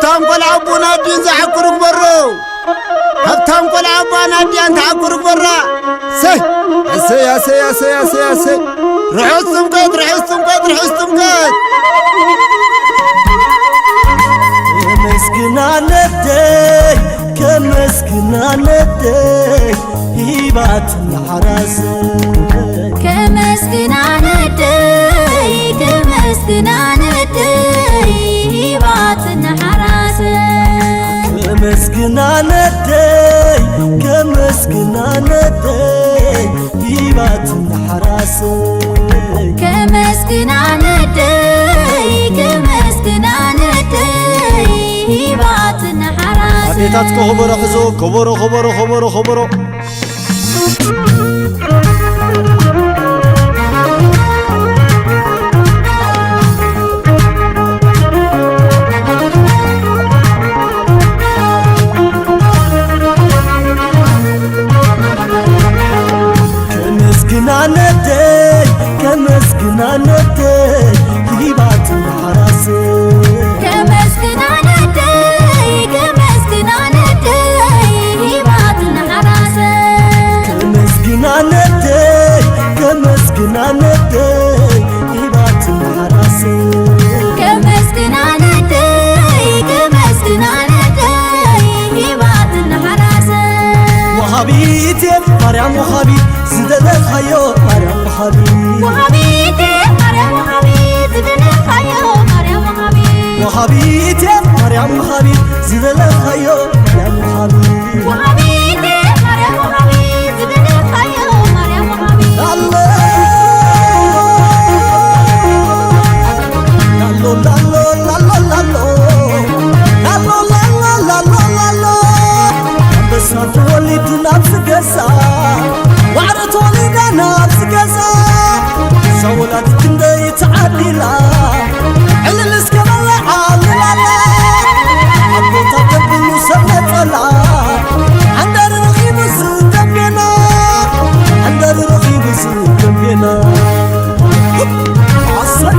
ሃብታም ቆልዓ ኣቦን ኣዲን ዝዓቁር ግበሮ። ሃብታም ቆልዓ ኣቦን ኣዲን ትዓቁር ግበራ። ሰይ፣ ኣሰይ፣ ኣሰይ፣ ኣሰይ፣ ኣሰይ፣ ኣሰይ። ርሑስ ጥምቀት፣ ርሑስ ጥምቀት፣ ርሑስ ጥምቀት። ከመስግና ነደይ፣ ከመስግና ነደይ፣ ሂባትና ሓራሰይ። ከመስግና ነደይ፣ ከመስግና ነደይ፣ ሂባትና ሓራሰይ። ከመስግና ነደይ፣ ከመስግና ነደይ፣ ሂባትና ሓራሰይ። ከመስግና ነደይ፣ ከመስግና ነደይ፣ ሂባትና ሓራሰይ። ኣዴታት ከበሮ ሕዞ፣ ከበሮ፣ ከበሮ፣ ከበሮ፣ ከበሮ። ከመስግና ነደይ፣ ከመስግና ነደይ፣ ሂባትና ሓራሰይ። ከመስግና ነደይ፣ ከመስግና ነደይ፣ ሂባትና ሓራሰይ። ከመስግና ነደይ፣ ከመስግና ነደይ፣ ሂባትና ሓራሰይ። ከመስግና ነደይ፣ ከመስግና ነደይ፣ ሂባትና ሓራሰይ። ወሃቢት እየ ማርያም ወሃቢት፣ ዝደለኻዮ ማርያም ወሃቢት። ወሃቢት እየ ማርያም ወሃቢት፣ ዝደለኻዮ ማርያም ወሃቢት። ወሃቢት እየ ማርያም ወሃቢት፣ ዝደለኻዮ ማርያም ወሃቢት። ወሃቢት እየ ማርያም ወሃቢት፣ ዝደለኻዮ ማርያም ወሃቢት። ላሎ፣ ላሎ፣ ላሎ፣ ላሎ፣ ላሎ፣ ላሎ። ላሎ፣ ላሎ፣ ላሎ፣ ላሎ። ኣንበሳ ተወሊዱ ናብዚ ገዛ፣ ዋዕሮ ተወሊዳ ናብዚ ገዛ። እዛ ወላዲት ክንደይ ተዓዲላ፣ ዕልል እስከ በላ ዓልላላ። ኣቦታት ደብሉ ሰብ ነጸላ፣ ዓንደር ረኺቡ ዝደቤና፣ ዓንደር ረኺቡ ዝደቤና። ኣሰይ።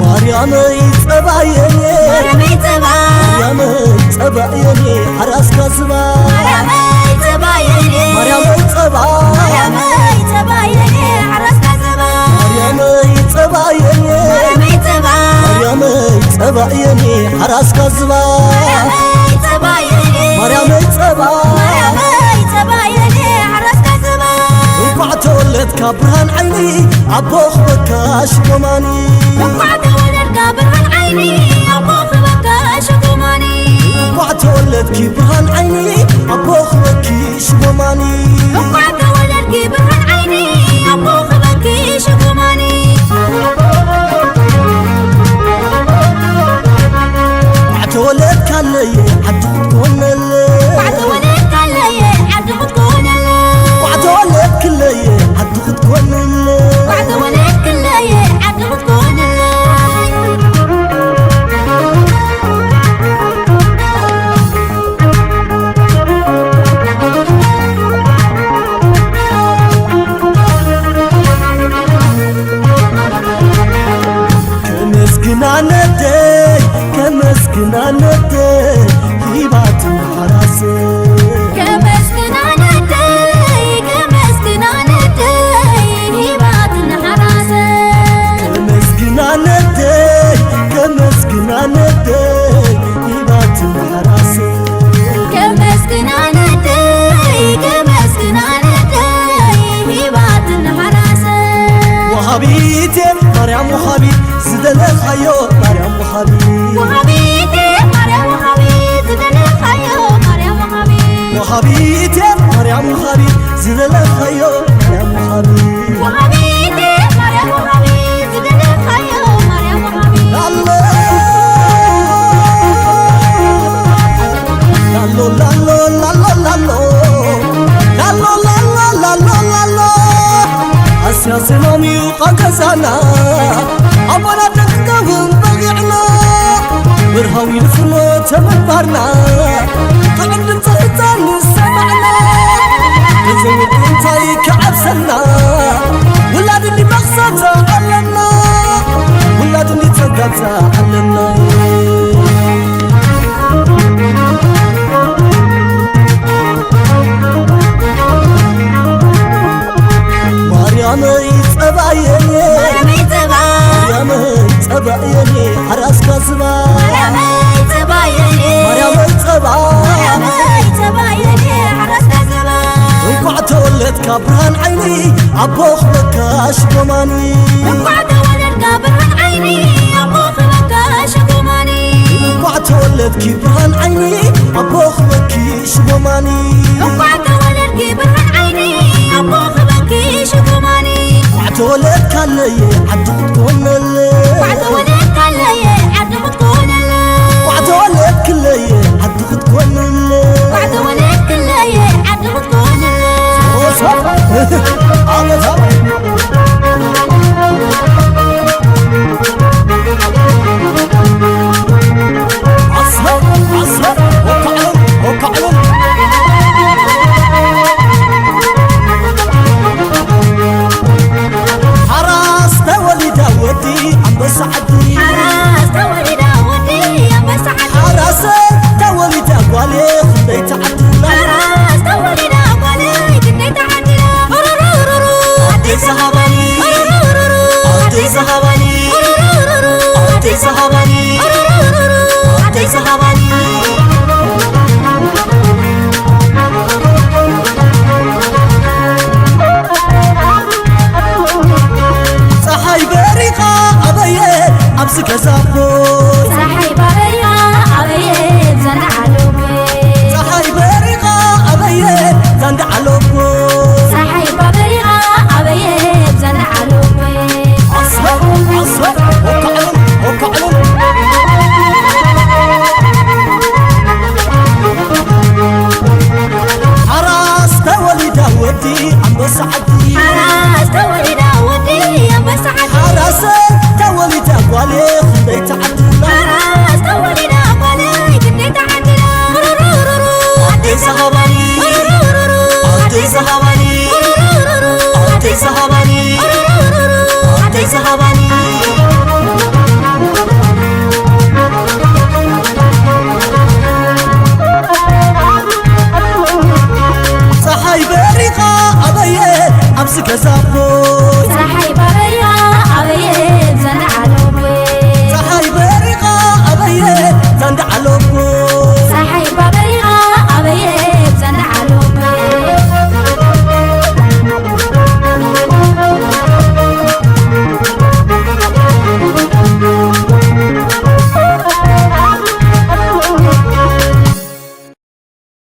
ማርያመይ ጸባየኔ፣ ማርያመይ ጸባ፣ ማርያመይ ጸባየኔ፣ ሓራስካ ዝባ። ማርያመይ ጸባየኔ፣ ማርያመይ ጸባ፣ ማርያመይ ጸባየኔ፣ ሓራስካ ዝባ። ማርያመይ ጸባየኔ፣ ማርያመይ ጸባ፣ ማርያመይ ጸባየኔ፣ ሓራስካ ዝባ። ማርያመይ ጸባየኔ፣ ማርያመይ ጸባ፣ ማርያመይ ጸባየኔ፣ ሓራስካ ዝባ። እንኳዕ ተወለድካ ብርሃን ዓይኒ ኣቦ ክበካ ሽጎማኒ። እንኳዕ ተወለድካ ብርሃን ዓይኒ ኣቦ ክበካ ሽጎማኒ። እንኳዕ ተወለድኪ ብርሃን ዓይኒ ኣቦ ክበኪ ሽጎማኒ። እንኳዕ ተወለድኪ ብርሃን ዓይኒ ኣቦ ክበኪ ሽጎማኒ። እንኳዕ ተወለድካለየ ዓዲ ክትኮነለ። እንኳዕ ተወለድካለየ ዓዲ ክትኮነለ። እንኳዕ ተወለድክለየ ዓዲ ክትኮነለ። እንኳዕ ተወለድክለየ ዓዲ ክትኮነለ። ከመስግና ነደይ፣ ከመስግና ነደይ፣ ሂባትና ሓራሰይ። ከመስግና ነደይ፣ ከመስግና ነደይ፣ ሂባትና ሓራሰይ። ከመስግና ነደይ፣ ከመስግና ነደይ፣ ሂባትና ሓራሰይ። ከመስግና ነደይ፣ ከመስግና ነደይ፣ ሂባትና ሓራሰይ። ወሃቢት እየ ማርያም ወሃቢት፣ ዝደለኻዮ ማርያም ወሃቢት። ወሃቢት እየ ማርያም ወሃቢት፣ ዝደለኻዮ ማርያም ወሃቢት። ወሃቢት እየ ማርያም ወሃቢት፣ ዝደለኻዮ ማርያም ወሃቢት። ወሃቢት እየ ማርያም ወሃቢት፣ ዝደለኻዮ ማርያም ወሃቢት። ላሎ፣ ላሎ፣ ላሎ፣ ላሎ፣ ላሎ። ላሎ፣ ላሎ፣ ላሎ፣ ላሎ። ኣስያ ሰላም እዩ ቃል ገዛና፣ ኣቦና ደንክጋውን በጊዕና። ብርሃዊ ንፍኖተ ምንባርና፣ ጥዑም ድምፂ ህፃን ንሰማዕና። ገንዘብ እንታይ ክዓብሰልና፣ ውላድ መኽሰብ ኣለና፣ ውላድ እንዲጸጋብ ኣለና። ማርያመይ ጸባየኔ፣ ማርያመይ ጸባ፣ ማርያመይ ጸባየኔ፣ ሓራስካ ዝባ። ማርያመይ ጸባየኔ፣ ማርያመይ ጸባ፣ ማርያመይ ጸባየኔ፣ ሓራስካ ዝባ። እንኳዕ ተወለድካ ብርሃን ዓይኒ፣ ኣቦ ክበካ ሽጎማኒ። እንኳዕ ተወለድካ ብርሃን ዓይኒ፣ ኣቦ ክበካ ሽጎማኒ። እንኳዕ ተወለድኪ ብርሃን ዓይኒ፣ ኣቦ ክበኪ ሽጎማኒ። እንኳዕ ተወለድኪ ብርሃን ዓይኒ፣ ኣቦ ክበኪ ሽጎማኒ። እንኳዕ ተወለድካለየ ዓዲ ክትኮነለ።